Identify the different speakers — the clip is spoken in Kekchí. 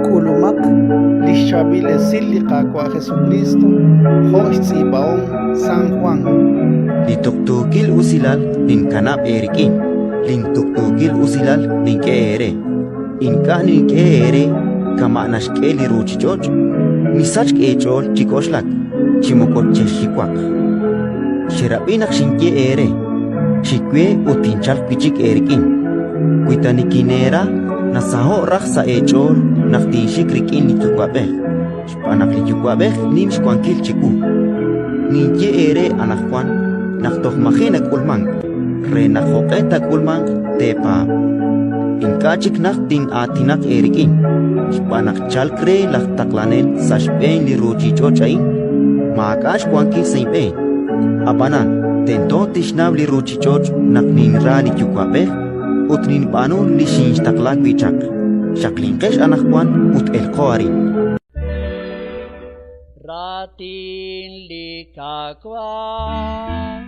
Speaker 1: K'ulumaq li xChaab'il Esil li Qaawa' Jesukriist jo' xtz'iib'ahom San Jwan.
Speaker 2: Li tuqtuukil usilal ninkanab' eerik'in, lintuqtuukil usilal nink'e eere. Ink'a' nink'e eere kama' naxk'e li ruuchich'och'. Misachk eech'ool chi k'oxlak, chi moko chexxiwaq. Xerab'i naq xinye eere: «Xik we ut tinchalq wi' chik eerik'in». Wi ta nikineera, nasaho'k raj sa' eech'ool naq tinxik rik'in li Yuwa'b'ej, xb'aan naq li Yuwa'b'ej nim xwankil chiwu. Ninye eere anaqwan naq toj maji' nak'ulmank, re naq jo'q'e taak'ulmanq teepaab'. Ink'a' chik najt tin'aatinaq eerik'in, xb'aan naq chalk re laj taqlanel sa' xb'een li ruuchich'och' a'in; maak'a' xwankil sa' inb'een. Ab'anan tento tixnaw li ruuchich'och' naq ninra li Yuwa'b'ej ut ninb'aanu li xinxtaqla wi' chaq. Xaqlinqex anaqwan ut elqo arin.
Speaker 3: Raatin li Qaawa'.